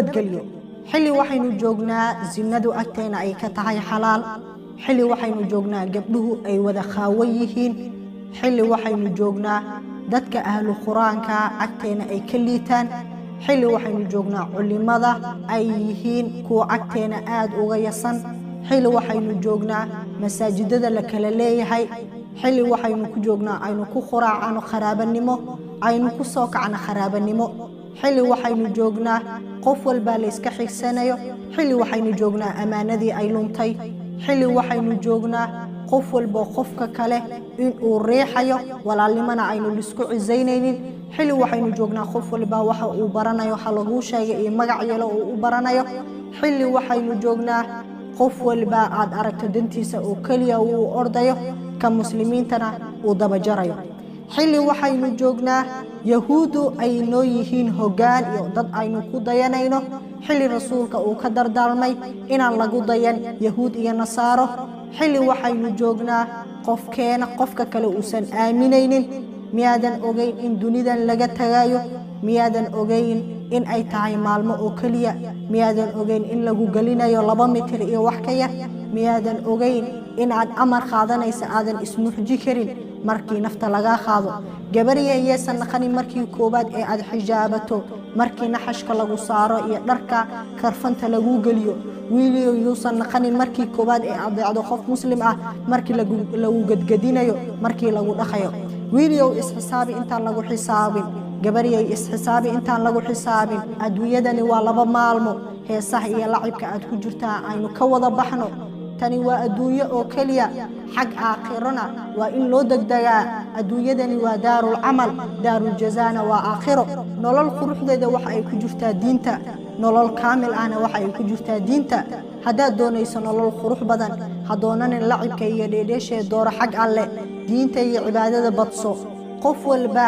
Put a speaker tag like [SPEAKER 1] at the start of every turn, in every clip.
[SPEAKER 1] Nabadgelyo. Xilli waxaynu joognaa zinadu agteena ay ka tahay xalaal. Xilli waxaynu joognaa gabdhuhu ay wada khaawan yihiin. Xilli waxaynu joognaa dadka ahlu qur-aanka agteena ay ka liitaan. Xilli waxaynu joognaa culimada ay yihiin kuwa agteena aada uga yasan. Xilli waxaynu joognaa masaajidada la kala leeyahay. Xilli waxaynu ku joognaa aynu ku quraacano qaraabanimo, aynu ku soo kacno qaraabanimo. Xilli waxaynu joognaa qof walbaa la iska xigsanayo. Xilli waxaynu joognaa ammaanadii ay luntay. Xilli waxaynu joognaa qof walba qofka kale inuu riixayo, walaalnimona aynu lisku cisaynaynin. Xilli waxaynu joognaa qof walba waxa uu baranayo ha laguu sheegay iyo magac yeelo uu u baranayo. Xilli waxaynu joognaa qof walba aad aragto dantiisa oo keliya uu ordayo, ka muslimiintana uu dabajarayo. Xilli waxaynu joognaa yahuuddu ay noo yihiin hoggaan iyo dad aynu ku dayanayno. Xilli rasuulka uu ka dardaarmay inaan lagu dayan yahuud iyo nasaaro. Xilli waxaynu joognaa qofkeena qofka kale uusan aaminaynin. Miyaadan ogeyn in dunidan laga tagayo? Miyaadan ogeyn in ay tahay maalmo oo keliya? Miyaadan ogeyn in lagu gelinayo 2 mitir iyo wax ka yar? Miyaadan ogeyn in aad amar qaadanaysa aadan ismuxji karin markii nafta lagaa qaado? Gabarya yeesan naqanin markii koowaad ee aad xijaabato, markii naxashka lagu saaro iyo dharka karfanta lagu geliyo. Wiiliyo yuusan naqanin markii koowaad ee aad deecdo qof muslim ah, markii lagu gadgadinayo, markii lagu dhaqayo. Wiiliyow isxisaabi intaan lagu xisaabin. Gabaryay isxisaabi intaan lagu xisaabin. Adduunyadani waa 2 maalmo. Heesaha iyo lacibka aad ku jirtaa aynu ka wada baxno. Tani waa adduunyo oo keliya, xag aakhirona waa in loo degdegaa. Adduunyadani waa daarul camal, daarul jazaana waa aakhiro. Nolol quruxdeeda waxa ay ku jirtaa diinta, nolol kaamil ahna waxa ay ku jirtaa diinta. Haddaad doonayso nolol qurux badan, ha doonanin lacibka iyo dheedheeshee, dooro xag alle, diinta iyo cibaadada badso. Qof walba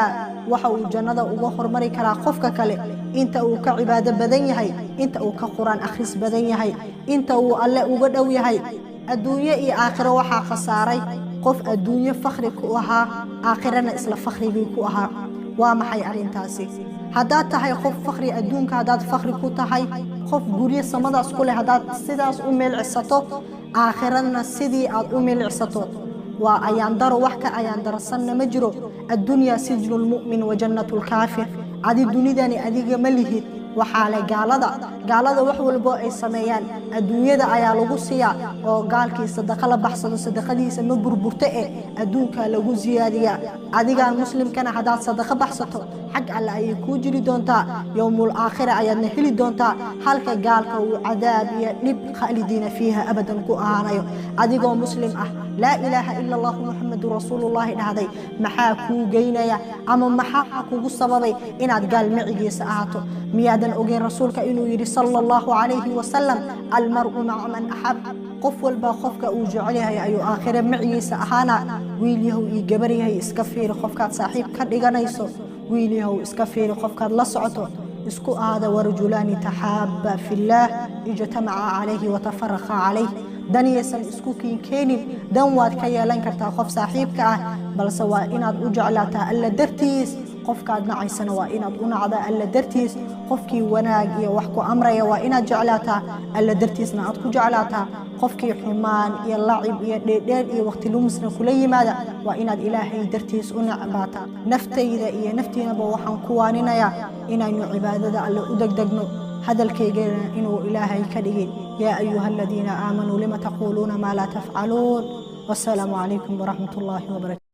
[SPEAKER 1] waxa uu jannada uga hormari karaa qofka kale inta uu ka cibaado badan yahay, inta uu ka quraan akhris badan yahay, inta uu alle uga dhow yahay. Adduunyo iyo aakhiro waxaa khasaaray qof adduunyo fakhri ku ahaa, aakhirana isla fakhrigii ku ahaa. Waa maxay arrintaasi? Haddaad tahay qof fakhri adduunka, haddaad fakhri ku tahay qof guryo samadaas ku leh, haddaad sidaas u milcisato, aakhirana sidii aad u milcisato, waa ayaandaro. Wax ka ayaandarsanna ma jiro. Addunyaa sijnu lmu'min wa jannatu lkaafir. Adi dunidani adiga ma lihid, waxaa leh gaalada. Gaalada wax walbo ay sameeyaan adduunyada ayaa lagu siiyaa, oo gaalkii sadaqa la baxsado sadaqadiisa ma burburto e adduunkaa lagu siyaadiyaa. Adigaan muslimkana haddaad sadaqa baxsato xag alle ayay kuu jiri doontaa, yowmul aakhira ayaadna heli doontaa, halka gaalka uu cadaab iyo dhib khaalidiina fiiha abadan ku ahaanayo. Adigoo muslim ah, laa ilaaha ila allahu muxamedun rasuulullaahi dhahday, maxaa kuu geynaya ama maxaa kugu sababay inaad gaal micigiisa ahaato? Miyaadan ogeyn rasuulka inuu yidhi sala allahu calayhi wasalam, almar'u maca man axab, qof walba qofka uu jecel yahay ayuu aakhire micigiisa ahaana. Wiil yahow iyo gabar yahay, iska fiiri qofkaad saaxiib ka dhiganayso. Wiil yahow, iska fiiri qofkaad la socoto. Isku aada warajulaani taxaaba fillaah ijtamaca calayhi watafaraqa calayh. Dan yaysan isku kiinkeenin. Dan waad ka yeelan kartaa qof saaxiibka ah, balse waa inaad u jeclaataa alla dartiis. Qofkaad nacaysana waa inaad u nacdaa alla dartiis. Qofkii wanaag iyo wax ku amraya waa inaad jeclaataa, alla dartiisna aad ku jeclaataa. Qofkii xumaan iyo lacib iyo dheedheel iyo waqti lumisna kula yimaada waa inaad ilaahay dartiis u necbaataa. Naftayda iyo naftiinaba waxaan ku waaninayaa inaynu cibaadada alle u degdegno, hadalkaygana inuu ilaahay ka dhigin. Yaa ayuha aladiina aamanuu lima taquuluuna maa laa tafcaluun. Wasalaamu calaykum waraxmat ullaahi wabarakatu.